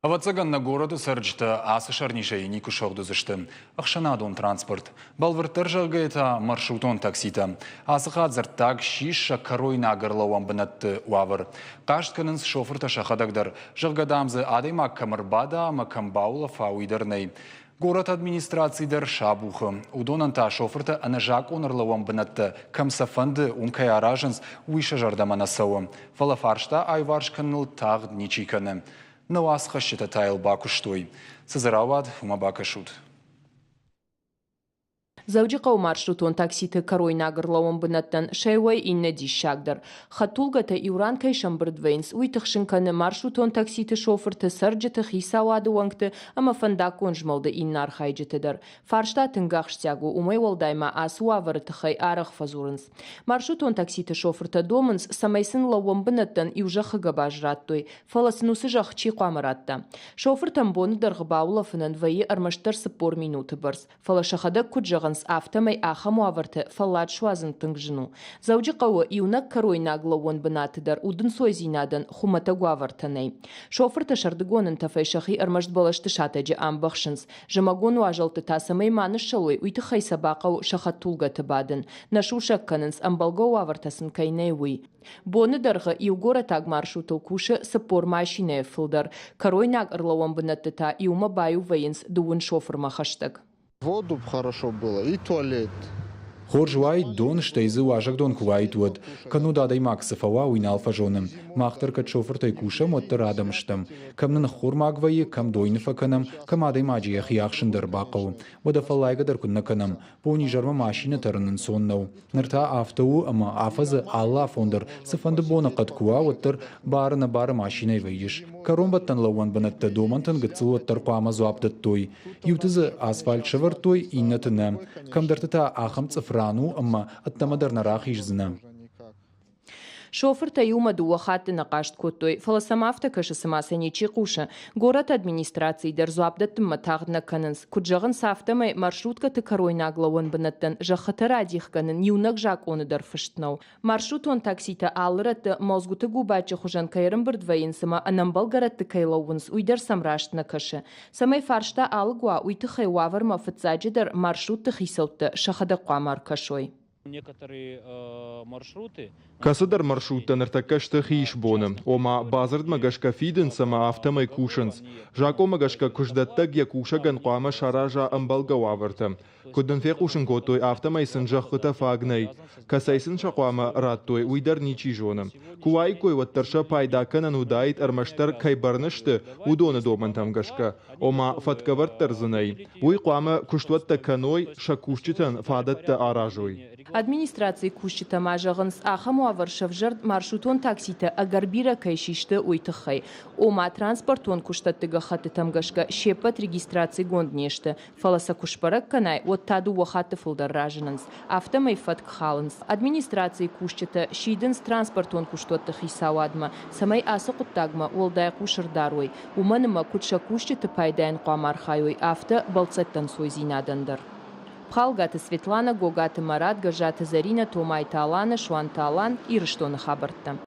Ӕвӕццӕгӕн, нӕ горӕты цӕрджытӕ ацы сӕрнизӕй никуы сыгъд уыдзысты. Ӕхсӕнадон транспорт. Бӕлвырддӕр зӕгъгӕйӕ та маршрутон такситӕ. Ацы хатт дзырддаг ссис сӕ кӕройнаг ӕрлӕууӕн бынӕтты уавӕр. Хъаст кӕнынц шофыртӕ сӕхӕдӕг дӕр. Зӕгъгӕ, дам дзы адӕймаг кӕм ӕрбада ӕмӕ кӕм баулӕфа, уый дӕр нӕй. Горӕты администраци дӕр сабухы. Уыдонӕн та шофыртӕ ӕнӕзакъон ӕрлӕууӕн бынӕттӕ кӕм сӕ фӕнды, уым кӕй аразынц, уый сӕ зӕрдӕмӕ нӕ цӕуы. Фӕлӕ фарста аиуварс кӕныныл тагъд ничи кӕны. Нӕ уацхӕсджытӕ та йыл бакуыстой. Цы дзы рауад, уымӕ бакӕсут. Дзӕуджыхъӕуы маршрутон такситы кӕройнаг ӕрлӕууӕн бынӕттӕн сӕ иуӕй иннӕ диссагдӕр. Хӕдтулгӕтӕ иу ран кӕй сӕмбырд вӕййынц, уый тыхсын кӕны маршрутон такситы шофырты, цӕрджыты, хицауады уӕнгты ӕмӕ фӕндаггон змӕлды иннӕ архайджыты дӕр. Фарста тынг ахсджиаг у, уымӕй уӕлдай ма ацы уавӕры тыххӕй арӕх фӕдзурынц. Маршрутон такситы шофыртӕ домынц, цӕмӕй сын лӕууӕн бынӕттӕн иу зӕххы гӕбаз радтой, фӕлӕ сын уыцы зӕхх чи хъуамӕ радта? Шофыртӕн боны дӕргъы баулӕфынӕн вӕййы ӕрмӕстдӕр 40 минуты бӕрц. Фӕлӕ сӕхӕдӕг куыд зӕгъынц, афтӕмӕй ахӕм уавӕрты фӕллад суадзын тынг зын у. Дзӕуджыхъӕуы иунӕг кӕройнаг лӕууӕн бынаты дӕр удӕнцойдзинадӕн хуымӕтӕг уавӕртӕ нӕй. Шофыртӕ сӕрдыгон ӕнтӕфӕй сӕхи ӕрмӕст бӕлӕсты сатӕджы ӕмбӕхсынц. Зымӕгон уазӕлтты та цӕмӕй ма ныссӕлой, уый тыххӕй сӕ бахъӕуы сӕ хӕдтулгӕты бадын. Нӕ сусӕг кӕнынц, ӕмбӕлгӕ уавӕртӕ сын кӕй нӕй, уый. Боны дӕргъы иу горӕтаг маршрутыл кусы 40 машинӕйы фылдӕр, кӕройнаг ӕрлӕууӕн бынӕтты та иумӕ баиу вӕййынц дыууын шофырмӕ хӕстӕг. Воду хорошо было и туалет. Хорз уаид, дон, стӕй дзы уазӕгдон куы уаид, уӕд. Кӕннод адӕймаг цы фӕуа, уый нал фӕзоны. Мах дӕр кӕд шофыртӕй кусӕм, уӕддӕр адӕм стӕм. Кӕм нын ӕххормаг вӕййы, кӕм дойны фӕкӕнӕм, кӕм адӕймаджы йӕхи ӕхсын дӕр бахъӕуы. Уӕдӕ фӕллайгӕ дӕр куыннӕ кӕнӕм. Бон-изӕрмӕ машинӕ тӕрын ӕнцон нӕу. Ныр та афтӕ у, ӕмӕ афӕдзы алы афон дӕр цыфӕнды боныхъӕд куы уа, уӕддӕр бары-нӕбары машинӕйы вӕййыс. Кӕронбӕттӕн лӕууӕн бынӕттӕ домӕнтӕн гыццыл уӕддӕр хъуамӕ дзуапп дӕттой. Иуты дзы асфальт сӕвӕрдтой, иннӕты нӕ. Кӕмдӕрты та ахӕм цъыф ран у, ӕмӕ ӕддӕмӕ дӕр нӕ рахиздзынӕ. Шофыртӕ иумӕ дыууӕ хатты нӕ хъаст кодтой, фӕлӕ сӕм афтӕ кӕсы, цыма сӕ ничи хъусы. Горӕты администрацийы дӕр дзуапп дӕттынмӕ тагъд нӕ кӕнынц. Куыд зӕгъынц, афтӕмӕй маршруткӕты кӕройнаг лӕууӕн бынӕттӕн зӕххытӕ радих кӕнын иунӕг закъоны дӕр фыст нӕу. Маршрутон такситӕ алы рӕтты мӕлдзгуыты губаччы хуызӕн кӕй ӕрӕмбырд вӕййынц ӕмӕ ӕнӕмбӕлгӕ рӕтты кӕй лӕууынц, уый дӕр сӕм раст нӕ кӕсы. Цӕмӕй фарста алыг уа, уый тыххӕй уавӕрмӕ фыццаджыдӕр маршрутты хицӕуттӕ сӕхӕдӕг хъуамӕ ӕркӕсой. Кӕцыдӕр маршруттӕ ныртӕккӕ сты хиисбоны, ома бадзырдмӕ гӕсгӕ фидынц ӕмӕ афтӕмӕй кусынц. Закъонмӕ гӕсгӕ куыстдӕттӕг йӕ кусӕгӕн хъуамӕ сараза ӕмбӕлгӕ уавӕртӕ. Куыд нын фехъусын кодтой, афтӕмӕй сын зӕххытӕ фаг нӕй. Кӕцӕй сын сӕ хъуамӕ радтой, уый дӕр ничи зоны. Куы уаиккой, уӕддӕр сӕ пайда кӕнӕн уыдаид ӕрмӕстдӕр кӕй бӕрны сты, уыдоны домӕнтӕм гӕсгӕ. Ома, фӕткӕвӕрд дӕр дзы нӕй. Уый хъуамӕ куыстуӕттӕ кӕной, сӕ кусджытӕн фадӕттӕ аразой. Администрацийы кусджытӕ ма зӕгъынц, ахӕм уавӕр сӕвзӕрд маршрутон такситӕ ӕгӕр бирӕ кӕй систы, уый тыххӕй. Ома, транспортон куыстӕтты гӕххӕттытӕм гӕсгӕ се ппӕт регистрацигонд не сты, фӕлӕ сӕ куы сбӕрӕг кӕнай, уӕд та дыууӕ хатты фылдӕр разынынц. Афтӕмӕй фӕтк халынц. Администрацийы кусджытӕ сидынц транспортон куыстуӕтты хицауадмӕ, цӕмӕй ацы хъуыддагмӕ уӕлдай хъус ӕрдарой, уымӕн ӕмӕ куыд сӕ кусджыты пайдайӕн хъуамӕ архайой, афтӕ бӕлццӕттӕн сойдзинадӕн дӕр. Пхалгаты Светланӕ, Гогаты Марат, Гӕззаты Зӕринӕ, Томайты Аланӕ, Суанты Алан, Ирыстоны хабӕрттӕ.